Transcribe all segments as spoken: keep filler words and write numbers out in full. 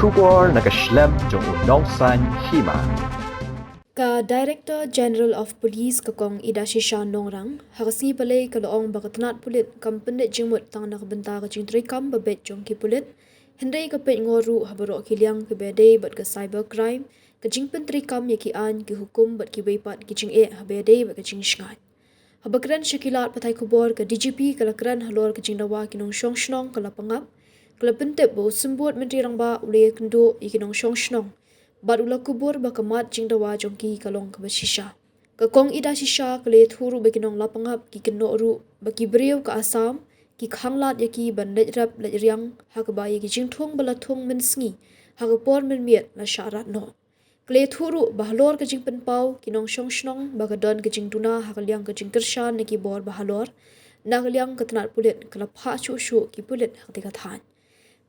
Khubor na ka shlem jong u nongsan hima. Ka Director General of Police ka Kong Idashisha Nongrang, ha ka sngi Palei ka la ong ba ka tnat pulit kam pyndit jingmut tang na ka bynta ka jingtreikam ba beit jong ki pulit, hynrei ka peit ngor ruh ha baroh ki liang kiba dei bad ka cyber crime, ka jingpyntreikam ïa ki aiñ ki hukum bad kiwei pat ki jingeh haba dei bad ka jingshngaiñ. Haba kren sha ki lad pathai khubor ka D G P ka la kren halor ka jingdawa ki nongshong shnong ka Lapangap, ka la pyntip ba u symbud Myntri Rangbah u la ïakynduh ïa ki nongshong shnong bad u la kubur ba ka mat jingdawa jong ki ka long kaba shisha. Ka Kong Idashisha ka la ïathuh ruh ba ki nong Lapangap ki kynnoh ruh ba ki briew ka Assam ki khanglad ïa ki ban leit rep leit riang ha kaba ïa ki jingthung ba la thung mynsngi ha ka por mynmiet la shah rat noh. Ka la ïathuh ruh ba halor ka jingpynpaw ki nongshong shnong ba ka don ka jingduna ha ka liang ka jingkyrshan na ki bor ba halor, na ka liang ka tnat pulit ka la phah shuh shuh ki pulit ha katei ka thaiñ.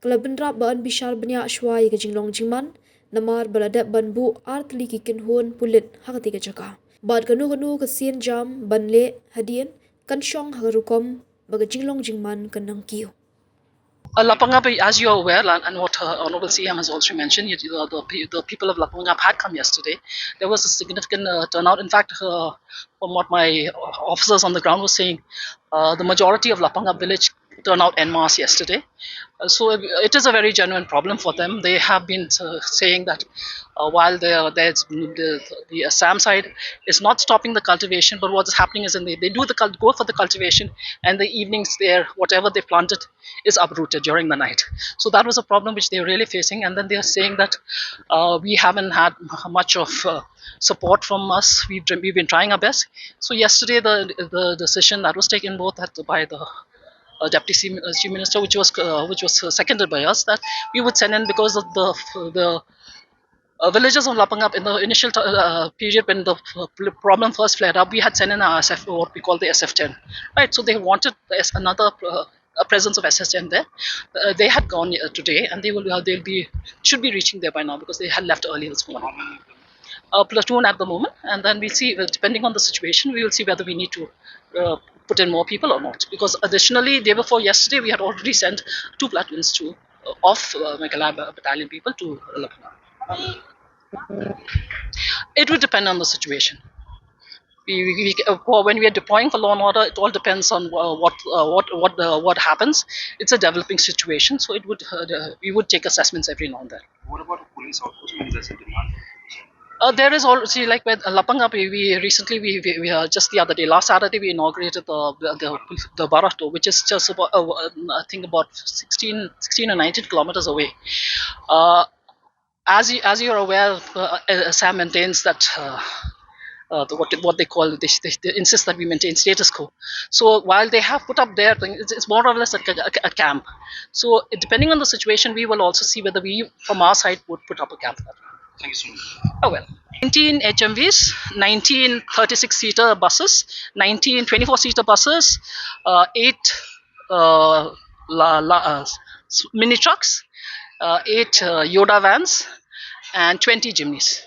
Ka la bynrap ba yn bishar bniah shuwa ïa ka jinglong jingman, namar ba la dep ban buh ar tylli ki kynhun pulit ha katei ka jaka. Bad kano kano ka sienjam ban leh hadien kan shong ha ka rukom ba ka jinglong jingman kan nang kiew. Uh, Lapangap, as you are aware, and, and what uh, Honorable C M has also mentioned, you, the, the, pe- the people of Lapangap had come yesterday. There was a significant uh, turnout. In fact, uh, from what my uh, officers on the ground were saying, uh, the majority of Lapangap village turned out en masse yesterday. Uh, so it, it is a very genuine problem for them. They have been uh, saying that uh, while the, the, the, the Assam side is not stopping the cultivation, but what is happening is, and they, they do the cult- go for the cultivation, and the evenings there, whatever they planted is uprooted during the night. So that was a problem which they're really facing. And then they are saying that uh, we haven't had much of uh, support from us. We've, we've been trying our best. So yesterday, the the decision that was taken both at the, by the uh, deputy chief, uh, chief minister, which was uh, which was uh, seconded by us, that we would send in, because of the the uh, villages of Lapangap in the initial t- uh, period when the uh, pl- problem first flared up, we had sent in our S F, what we call the S F ten, right? So they wanted the S- another uh, a presence of S S ten there. Uh, they had gone uh, today, and they will uh, they'll be should be reaching there by now because they had left early this morning. A platoon at the moment, and then we'll see, uh, depending on the situation, we will see whether we need to uh, put in more people or not. Because additionally, day before yesterday, we had already sent two platoons to uh, of uh, Meghalaya battalion people to Lapangap. It would depend on the situation. We, we, we, uh, for when we are deploying for law and order, it all depends on uh, what uh, what what uh, what happens. It's a developing situation, so it would uh, we would take assessments every now and then. What about a police outpost when there's a demand? Uh, there is also, see, like with uh, Lapangap, we, we recently we, we, we uh, just the other day, last Saturday, we inaugurated the the the, the Barato, which is just about uh, uh, I think about sixteen, sixteen or nineteen kilometers away. Uh, as you as you're aware, uh, Assam maintains that uh, uh, the, what what they call, they, they, they insist that we maintain status quo. So while they have put up their thing, it's, it's more or less like a, a, a camp. So depending on the situation, we will also see whether we, from our side, would put up a camp. Thank you so much. Oh well. nineteen H M Vs, nineteen thirty-six seater buses, nineteen twenty-four seater buses, uh, eight uh, la, la, uh, mini trucks, uh, eight uh, Yoda vans, and twenty Jimneys.